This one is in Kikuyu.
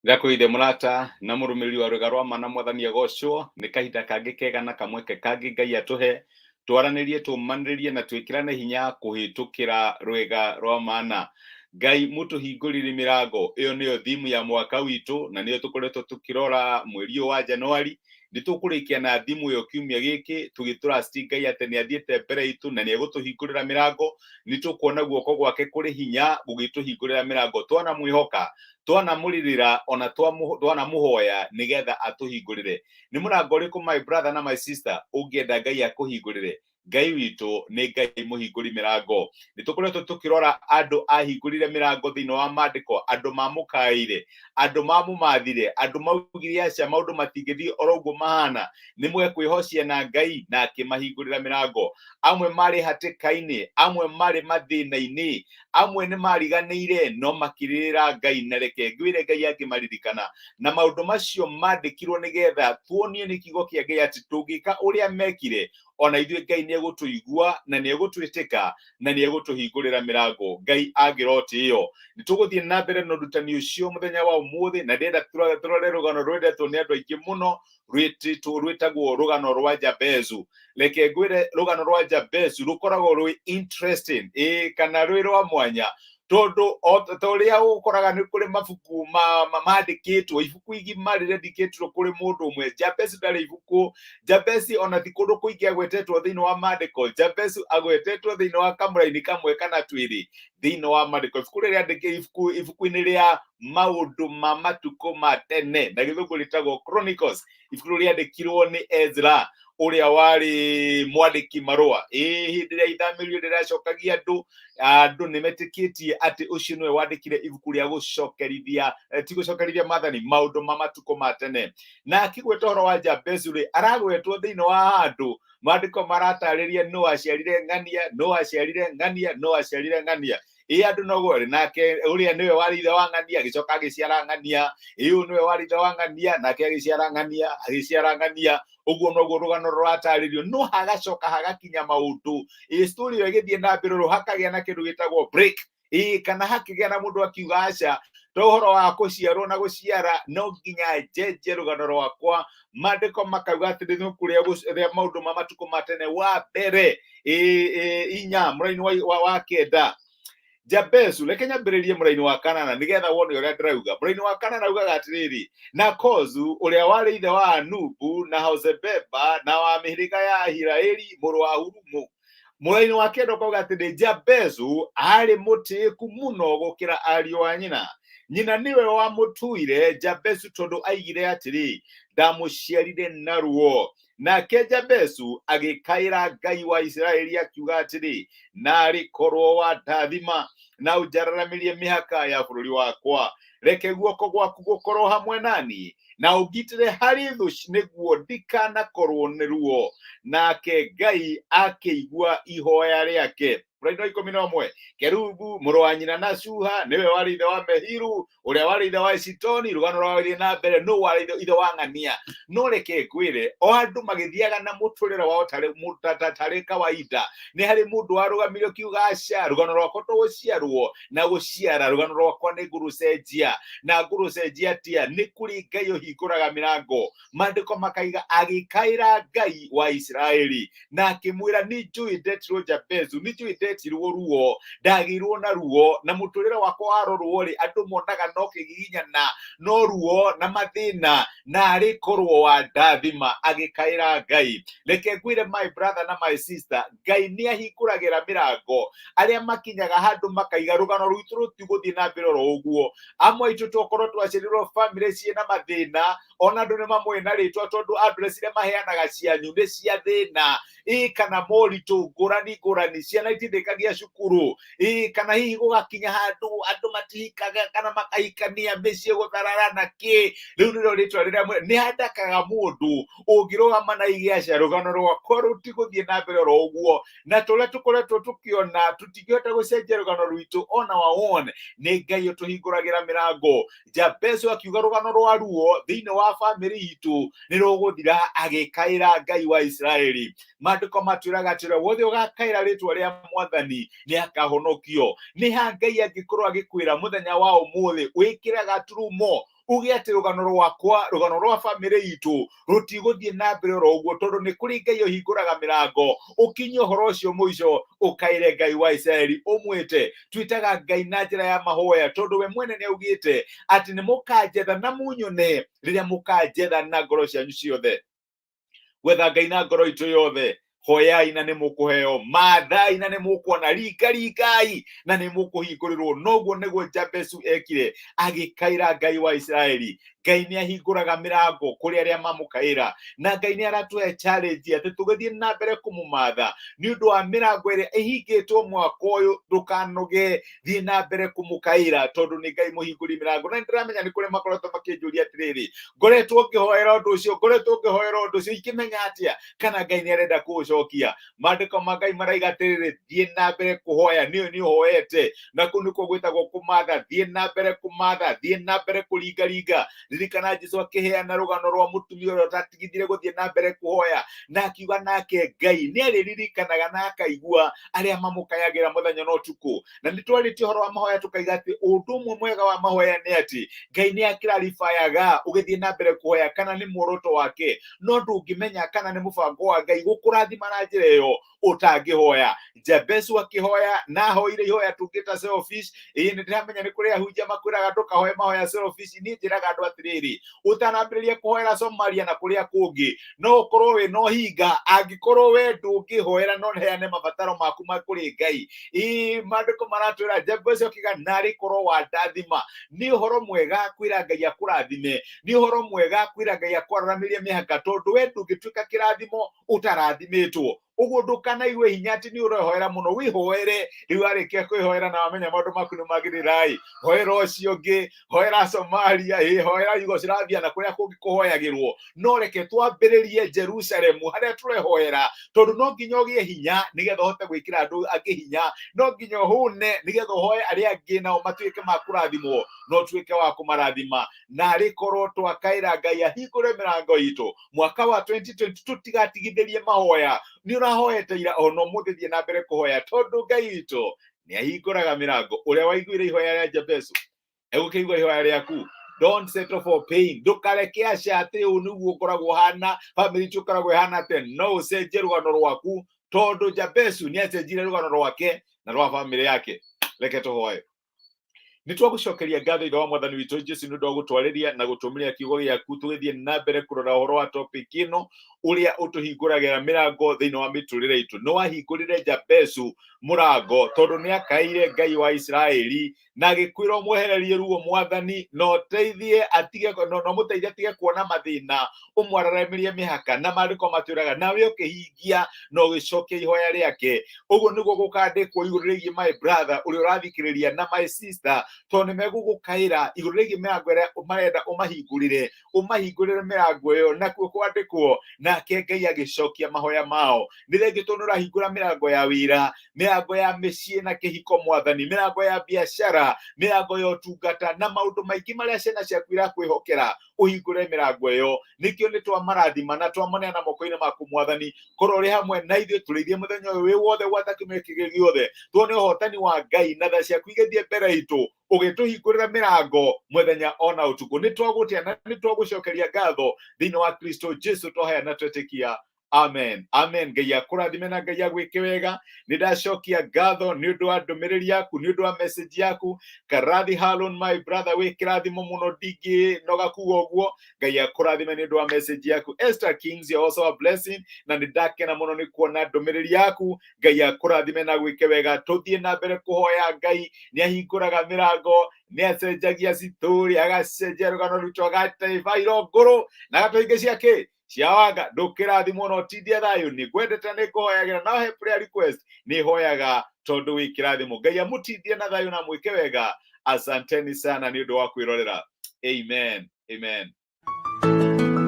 Ndakũgeithia mũrata na mũrũmĩrĩri wa rwĩga rwa ma na mwathani agocwo nĩ kahinda kangĩ kega na kamweke kangĩ Ngai atũhe twaranĩrie tũmanĩrĩrie na twĩkĩrane hinya kũhĩtũkĩra rwĩga rwa mana. Ngai mũtũhingũrĩre mĩrango ĩyo nĩyo thimu ya mwaka witũ na nĩyo tũkoretwo tũkĩrora mweri ũyũ wa Januari. Nĩ tũkũrĩkia na thimũ ĩyo kiumia gĩkĩ tũgĩtũrasti Ngai atĩ nĩ athiĩte mbere itũ na nĩ egũtũhingũrĩra mĩrango. Nĩ tũkuona guoko gwake kũrĩ hinya gũgĩtũhingũrĩra mĩrango twanamwĩhoka, twanamũrĩrĩra ona twanamũhoya nĩgetha atũhingũrĩre. Nĩ mũrango ũrĩkũ my brother na my sister ũngĩenda Ngai akũhingũrĩre? Ngai witũ nĩ Ngai mũhingũri mĩrango. Nĩ tũkoretwo tũkĩrora andũ ahingũrire mĩrango thĩinĩ wa maandĩko, andũ mamũkaĩire, andũ mamũmathire, andũ maugire aca maũndũ matingĩthiĩ oro ũguo mahana, nĩ mwege kwĩhocia na Ngai na akĩmahingũrĩra mĩrango. Amwe marĩ hatĩka-inĩ, amwe marĩ mathĩna-inĩ, amwe nĩ mariganĩire no makĩrĩrĩra Ngai, na reke ngwĩre Ngai angĩmaririkana. Na maũndũ macio mandĩkirwo nĩgetha tuonio nĩ kiugo kĩa Ngai atĩ tũngĩka ũrĩa mekire, ona ithuĩ Ngai nĩ egũtũigua na nĩ egũtwĩtĩka na nĩ egũtũhingũrĩra mĩrango. Ngai angĩrotĩo. Nĩ tũgũthiĩ na mbere na ũrutani ũcio mũthenya wa ũmũthĩ, na ndĩrenda tũrore rũgano rwendetwo nĩ andũ aingĩ mũno rwĩtĩtwo rwĩtagwo rũgano rwa Jabezu. Reke ngwĩre rũgano rwa Jabezu rũkoragwo rwĩ interesting ĩĩ kana rwĩ rwa mwanya, tondũ ta ũrĩa ũkoraga nĩ kũrĩ mabuku mandĩkĩtwo, ibuku igima rĩrendikĩtwo kũrĩ mũndũ ũmwe. Jabezu ndarĩ ibuku. Jabesi ona ti kũndũ kũingĩ agwetetwo thĩinĩ wa maandĩko. Jabesu agwetetwo thĩinĩ wa kamũraini kamwe kana twĩrĩ thĩinĩ wa maandĩko. Ibuku rĩrĩa rĩandĩkĩ ibuku ibuku-inĩ rĩa maũndũ ma matukũ ma tene na gĩthũngũ rĩtagwo Chronicles. Ibuku rĩu rĩandĩkirwo nĩ Ezra ũrĩa warĩ mwandĩki marũa. Ĩĩ hĩndĩ ĩrĩa ithamĩrio rĩracokagia andũ, andũ nĩ metĩkĩtie atĩ ũcio nĩwe wandĩkire ibuku rĩa gũcokerithia, ti gũcokerithia maathani, maũndũ ma matukũ ma tene. Na akĩgweta ũhoro wa Jabezu rĩ, aragwetwo thĩinĩ wa handũ maandĩko maratarĩria nũ aciarire ng'ania, nũ aciarire ng'ania, nũ aciarire ng'ania. Ĩ andũ no gwere nake ũrĩa nĩwe warĩ ithe wa ng'ania agĩcoka agĩciara ng'ania, ĩ ũyũ nĩwe warĩ ithe wa ng'ania nake agĩciara ng'ania, agĩciara ng'ania. Ũguo noguo rũgano rũratarĩrio, no hagacoka hagakinya maũndũ, ĩ story ĩyo ĩgĩthiĩ na mbere rũ hakagĩa na kĩndũ gĩtagwo break, ĩ kana hakĩgĩa na mũndũ akiuga aca, to ũhoro wa kũciarwo na gũciara no nginya njenjie rũgano rwakwa. Maandĩko makauga atĩ nĩ ibuku rĩa maũndũ ma matukũ ma tene wa mbere ĩ inya mũraini wa kenda. Jabezu, reke nyambĩrĩrie mũraini wa kanana nĩgetha wone ũrĩa ndĩrauga. Mũraini wa kanana augaga atĩrĩrĩ, na Kozu ũrĩa warĩ ithe wa Anubu na Hozebeba na wa mĩhĩrĩga ya Ahiraeli mũrũ wa Hurumu. Mũraini wa kenda ũkauga atĩ nĩ Jabezu aarĩ mũtĩĩku mũno gũkĩra ariũ a nyina. Nyina nĩwe wamũtuire Jabezu tondũ aigire atĩrĩ, ndamũciarire na ruo. Nake Jabezu agĩkaĩra Ngai wa Isiraeli akiuga atĩrĩ, naarĩ korwo wandathima na ũnjararamĩrie mĩhaka ya bũrũri wakwa, reke guoko gwaku gũkorwo hamwe nani na ũngitĩre harĩ thũ nĩguo ndikanakorwo nĩ ruo. Nake Ngai akĩigua ihoya rĩake. Mũraini wa 11, Kerubu mũrũ wa nyina na Shuha nĩwe warĩ ithe wa Mehiru ũrĩa warĩ ithe wa Eshitoni. Rũgano rwathiĩ na mbere nũ warĩ ithe wa ng'ania. No reke ngwĩre, o andũ magĩthiaga na mũtũrĩre wao tarĩ kawaida, nĩ harĩ mũndũ warũgamire ũkiuga aca, rũgano rwakwa to gũciarwo na gũciara, rũgano rwakwa nĩ ngũrũcenjia. Na ngũrũcenjia atĩa? Nĩ kũrĩ Ngai ũhingũraga mĩrango. Maandĩko makaiga agĩkaĩra Ngai wa Isiraeli na akĩmwĩra, nĩ njũĩ ndetirwo Jabezu, nĩ njũĩ ndetirwo ruo, ndagĩirwo na ruo, na mũtũrĩre wakwa warorwo rĩ, andũ monaga no kĩgiginyana, no ruo na mathĩna, na arĩ korwo wandathima. Agĩkaĩra Ngai. Reke ngwĩre my brother na my sister, Ngai nĩ ahingũragĩra mĩrango arĩa makinyaga handũ makaiga rũgano rwitũ rũtigũthiĩ na mbere oro ũguo. Amwe aitũ tokorwo twaciarirwo bamĩrĩ ciĩna mathĩna, ona andũ nĩ mamũĩ na rĩtwa tondũ address iria maheanaga cianyu nĩ cia thĩna, ĩ kana moritũ ngũrani ngũrani, ciana itithĩkagia cukuru, ĩ kana hihi gũgakinya handũ andũ matihikaga kana makahikania mĩciĩ gũtharara na kĩ. Rĩu nĩrĩo rĩtwa rĩrĩa nĩ handakaga mũndũ ũngĩrũgama na ige aca, rũgano rwakwa rũtigũthiĩ na mbere oro ũguo. Na tũrĩa tũkoretwo tũkĩona tũtingĩhota gũcenjia rũgano rwitũ ona wa won, nĩ Ngai ũtũhingũragĩra mĩrango. Jabezu akiuga rũgano rwa ruo thĩinĩ wa bamĩrĩ itũ nĩ rũgũthira, agĩkaĩra Ngai wa Isiraeli. Maandĩko matwĩraga atĩ ũrĩa wothe ũgakaĩra rĩtwa rĩa mwathani nĩ akahonokio. Nĩ ha Ngai angĩkorwo agĩkwĩra mũthenya wa ũmũthĩ wĩkĩre gaturumo Uge atĩ rũgano rwakwa, rũgano rwa bamĩrĩ itũ rũtigũthiĩ na mbere oro ũguo, tondũ nĩ kũrĩ Ngai ũhingũraga mĩrango. Ũkinye ũhoro ũcio mũico, ũkaĩre Ngai wa Isiraeli, ũmwĩte. Twĩtaga Ngai na njĩra ya mahoya, tondũ we mwene nĩ augĩte atĩ nĩ mũkanjetha na munyone rĩrĩa mũkanjetha na ngoro cianyu ciothe. Gwetha Ngai na ngoro itũ yothe. Hoyai na nĩ mũkũheo, mathai na nĩ mũkuona, ringaringai na nĩ mũkũhingũrĩrwo. Noguo nĩguo Jabezu ekire, agĩkaĩra Ngai wa Isiraeli. Ngai nĩ ahingũraga mĩrango kũrĩ arĩa mamũkaĩra, na Ngai nĩ aratũhe challenge atĩ tũgĩthiĩ na mbere kũmũmatha nĩ ũndũ wa mĩrango ĩrĩa ĩhingĩtwo mwaka ũyũ. Ndũkanoge, thiĩ na mbere kũmũkaĩra, tondũ nĩ Ngai mũhingũri mĩrango. Na nĩndĩramenya nĩ kũrĩ makoretwo makĩnjũria atĩrĩrĩ, ngoretwo ngĩhoera ũndũ ũcio, ngoretwo ngĩhoera ũndũ ũcio, ingĩmenya atĩa kana Ngai nĩ arenda kũũcokia? Maandĩko ma Ngai maraiga atĩrĩrĩ, thiĩ na mbere kũhoya, nĩyo nĩ ũhoete, na kũu nĩkuo gwĩtagwo kũmatha. Thiĩ na mbere kũmatha, thiĩ na mbere kũringaringa. Ririkana Jesu akĩheana rũgano rwa mũtumia ũrĩa ũtatigithire gũthiĩ na mbere kũhoya, na akiuga nake Ngai nĩ arĩririkanaga na akaigua arĩa mamũkayagĩra mũthenya na ũtukũ. Na nĩ twarĩtie ũhoro wa mahoya, tũkaiga atĩ ũndũ ũmwe mwega wa mahoya nĩ atĩ Ngai nĩ akĩraribayaga ũgĩthiĩ na mbere kũhoya kana nĩ muoroto wake, no ndũngĩmenya kana nĩ mũbango wa Ngai gũkũrathima na njĩra ĩyo ũtangĩhoya. Jabezu akĩhoya na ahoire ihoya tũngĩta selfish. Ĩĩ, nĩ ndĩramenya nĩ kũrĩ ahunjia makwĩraga ndũkahoe mahoya selfish. Niĩ njĩraga andũ atĩrĩrĩ, ũtanambĩrĩria kũhoera Somalia na kũrĩa kũngĩ, no ũkorwo wĩ na ũhinga angĩkorwo we ndũngĩhoera no heane mabataro maku ma kũrĩ Ngai. Ĩĩ, maandĩko maratwĩra Jabezu akiuga narĩ korwo wandathima. Nĩ ũhoro mwega kwĩra Ngai akũrathime, nĩ ũhoro mwega kwĩra Ngai akwararamĩrie mĩhaka, tondũ we ndũngĩtuĩka kĩrathimo ũtarathimĩtwo. Ũguo ndũkanaigue hinya atĩ nĩ ũrehoera mũno, wĩhoere. Rĩu warĩkia kwĩhoera na wamenya maũndũ maku nĩ magĩrĩra-ĩ, hoera ũcio ũngĩ, hoera Somalia, ĩ hoera Yugoslavia na kũrĩa kũngĩ kũhoyagĩrwo. No reke twambĩrĩrie Jerusalemu harĩa tũrehoera, tondũ no nginya ũgĩe hinya nĩgetha ũhote gwĩkĩra andũ angĩ hinya, no nginya ũhũne nĩgetha ũhoe arĩa angĩ nao matuĩke ma kũrathimwo na ũtuĩke wa kũmarathima. Na arĩ korwo twakaĩra Ngai ahingũre mĩrango itũ mwaka wa 2022, tigatigithĩrie mahoya. Nĩ ũrahoete ira, ona ũmũthĩ thiĩ na mbere kũhoya, tondũ Ngai witũ nĩ ahingũraga mĩrango. Ũrĩa waiguire ihoya rĩa Jabezu egũkĩigua ihoya rĩaku. Don't settle for pain. Ndũkareke aca atĩ ũũ nĩguo ũkoragwo ũhana, famĩlĩ itũ ĩkoragwo ĩhana atĩa. No ũcenjie rũgano rwaku, tondũ Jabezu nĩ acenjire rũgano rwake na rwa famĩlĩ yake. Reke tũhoe. Nĩ twagũcokeria ngatho, Ithe wa Mwathani witũ Jesu, nĩ ũndũ wa gũtwarĩria na gũtũmĩria kiugo gĩaku. Tũgĩthiĩ na mbere kũrora ũhoro wa topic ĩno, ũrĩa ũtũhingũragĩra mĩrango thĩinĩ wa mĩtũrĩre itũ. Nĩ wahingũrĩre Jabezu mũrango tondũ nĩ akaĩire Ngai wa Isiraeli na agĩkwĩra ũmwehererie ruo, Mwathani, na ũteithie atige no no mũteithie atige kuona mathĩna, ũmwararamĩrie mĩhaka. Na maandĩko matwĩraga nawe ũkĩhingia na ũgĩcokia ihoya rĩake. Ũguo nĩguo gũkandĩkwo igũrũ rĩgiĩ my brother ũrĩa ũrathikĩrĩria na my sister, tondũ nĩ megũgũkaĩra igũrũ rĩgiĩ mĩrango ĩrĩa marenda ũmahingũrĩre, ũmahingũrĩre mĩrango ĩyo. Nakuo kwandĩkwo nake Ngai agĩcokia mahoya mao. Nĩ thengiũ tondũ nĩ ũrahingũra mĩrango ya wĩra, mĩrango ya mĩciĩ na kĩhiko, Mwathani, mĩrango ya biacara, mĩrango ya ũtungata na maũndũ maingĩ marĩa ciana ciaku irakwĩhokera, ũhingũre mĩrango ĩyo. Nĩkĩo nĩ twamarathima na twamaneana moko-inĩ maku, Mwathani. Korwo ũrĩ hamwe na ithuĩ, tũrĩithie mũthenya ũyũ wĩ wothe gwata kiumia kĩngĩ gĩothe, tuone ũhotani wa Ngai na tha ciaku igĩthiĩ mbere itũ, ũgĩtũhingũrĩra mĩrango mũthenya ona ũtukũ. Nĩ twagũtĩa na nĩ twagũcokeria ngatho thĩinĩ wa Kristo Jesu twahoya na twetĩkia. Amen, amen. Ngai akũrathime na Ngai agwĩke wega. Nĩ ndacokia ngatho nĩ ũndũ wa ndũmĩrĩri yaku, nĩ ũndũ wa message yaku. Karathi Harlon, my brother, wĩ kĩrathimo mũno, ndingĩnoga kuga ũguo. Ngai akũrathime nĩ ũndũ wa message yaku. Esther Kings, you're also a blessing, na nĩ ndakena mũno nĩ kuona ndũmĩrĩri yaku. Ngai akũrathime na gwĩke wega. Tũthiĩ na mbere kũhoya. Ngai nĩ ahingũraga mĩrango, nĩ acenjagia citũri, agacenjia rũgano rwitũ, agataiba irongũrũ na agatũhingĩcia kĩ cia wanga. Ndũkĩrathimwo na ũtindie thayũ. Nĩ ngwendete, nĩ ngũhoyagĩra. No he prayer request, nĩ hoyaga tondũ wĩ kĩrathimo. Ngai amũtindie na thayũ na mwĩke wega. Asanteni sana nĩ ũndũ wa kwĩrorera. Amen, amen.